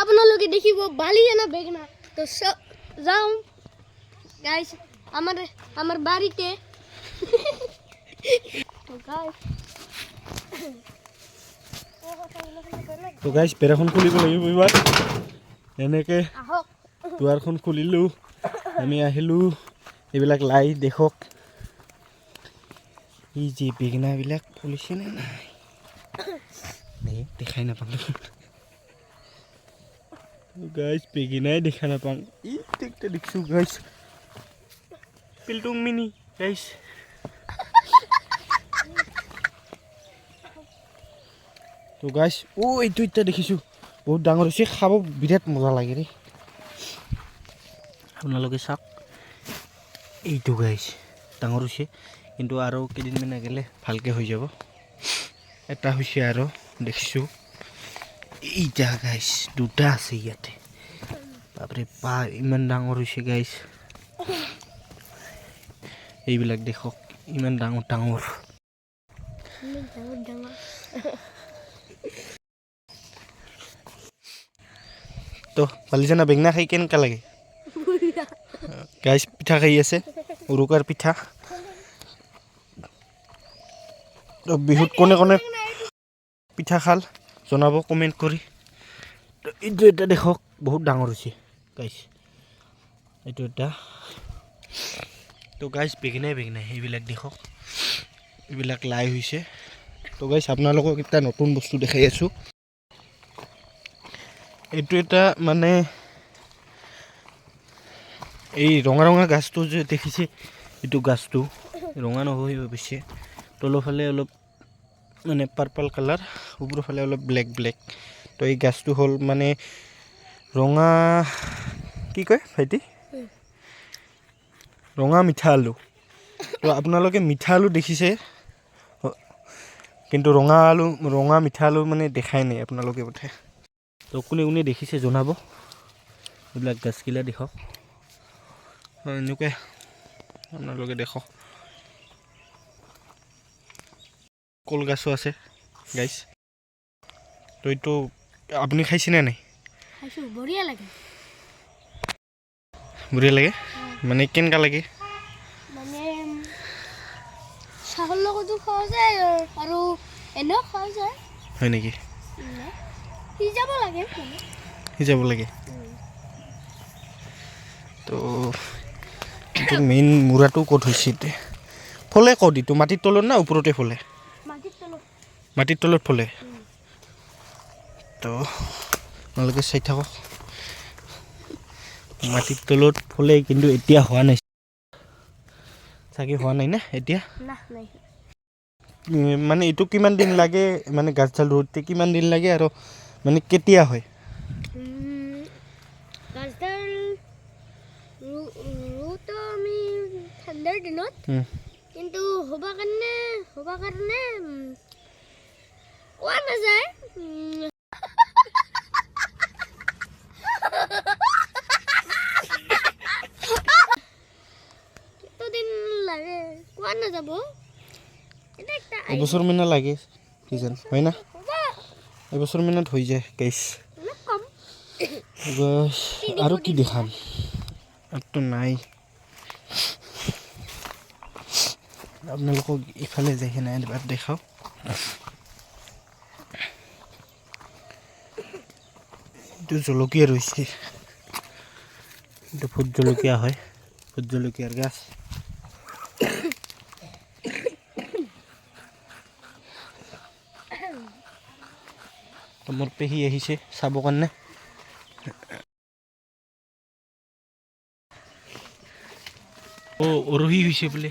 আপোনালোকে দেখিব বালিজানা বেঙেনা। তো যাওঁ গাইস আমাৰ আমাৰ বাড়িতে। তো গাইস, তো গাইছ, বেৰাখন খুলিব লাগিব এইবাৰ। এনেকৈ আহক। দুৱাৰখন খুলিলোঁ, আমি আহিলোঁ। এইবিলাক লাই দেখক। এই যে বেঙেনাবিলাক ফুলিছেনে নাই? এই দেখাই নাপাওঁ গাইছ, বেঙেনাই দেখা নাপাওঁ। ই একটা দেখিছোঁ গাইছ, পিলটুং মিনি গাইছ। তো গাইছ, অ' এইটো এতিয়া দেখিছোঁ, বহুত ডাঙৰ হৈছে, খাব বিৰাট মজা লাগে দেই। আপোনালোকে চাওক, এইটো গাইছ, ডাঙৰ হৈছে, কিন্তু আৰু কেইদিনমান গ'লে ভালকৈ হৈ যাব। এটা হৈছে আৰু দেখিছোঁ। এইটা গাইছ, দুটা আছে ইয়াতে। বাপৰে বা, ইমান ডাঙৰ হৈছে গাইছ। এইবিলাক দেখক, ইমান ডাঙৰ ডাঙৰ। ডাঙৰ ডাঙৰ। তো বালিজানা বেঙেনা খাই কেনেকুৱা লাগে গাইছ? পিঠা খাই আছে, উৰুকাৰ পিঠা। তো বিহুত কোনে কোনে পিঠা খাল জনাব কমেণ্ট কৰি। তো এইটো এটা দেখক, বহুত ডাঙৰ হৈছে গাইছ, এইটো এটা। তো গাইছ, বেঙেনাই বেঙেনাই। এইবিলাক দেখক, এইবিলাক লাই হৈছে। তো গাইছ, আপোনালোকক এটা নতুন বস্তু দেখাই আছোঁ। এইটো এটা মানে এই ৰঙা ৰঙা গাছটো যে দেখিছে, এইটো গাছটো ৰঙা নহয় অৱশ্যে, তলৰফালে অলপ মানে পাৰ্পল কালাৰ, ওপৰৰ ফালে অলপ ব্লেক ব্লেক। তো এই গাছটো হ'ল মানে ৰঙা, কি কয় ভাইটি, ৰঙা মিঠা আলু। তো আপোনালোকে মিঠা আলু দেখিছে, কিন্তু ৰঙা আলু, ৰঙা মিঠা আলু মানে দেখাই নাই আপোনালোকে বোধহয়। তো কোনে কোনে দেখিছে জনাব। এইবিলাক গাছগিলা দেখক, এনেকুৱাই আপোনালোকে দেখক। কল গাছো আছে গাইছ। তো এইটো আপুনি খাইছেনে নাই? খাইছোঁ, বঢ়িয়া লাগে। বঢ়িয়া লাগে মানে কেনেকুৱা লাগে? মানে চাহৰ লগতো খোৱা যায় আৰু এনেও খোৱা যায়। হয় নেকি? সিজাব লাগে মানে। সিজাব লাগে। তো এইটো মেইন মূৰাটো ক'ত হৈছে এতিয়া? ফলে ক'ত এইটো, মাটিৰ তলত না ওপৰতে ফলে? মাটিৰ তলত। মাটিৰ তলত ফলে। তো আপোনালোকে চাই থাকক, মাটিৰ তলত ফলে, কিন্তু এতিয়া হোৱা নাই চাগে, হোৱা নাই না এতিয়া? না, নাই। মানে এইটো কিমান দিন লাগে, মানে গাছডাল ৰুওঁতে কিমান দিন লাগে আৰু মানে কেতিয়া হয়? গাছডাল ৰুওঁতো আমি ঠাণ্ডাৰ দিনত, কিন্তু হ'ব কাৰণে কোৱা নাযায়। কতদিন লাগে কোৱা নাযাব। এটা একটা এবছৰ মানে লাগে কিজান, হয় না? হ'ব। এবছৰ মানত হৈ যায় গাইছ। অলপ কম। গাইছ, আৰু কি দেখাম? আৰুতো নাই। আপোনালোকক ইফালে যাই কিনে এবাৰ দেখাওঁ। এইটো জলকীয়া ৰুইছে, এইটো ভোট জলকীয়া হয়, ভোট জলকীয়াৰ গাছ। তো মোৰ পেহী আহিছে চাব কাৰণে। অ' উৰহি হৈছে বোলে।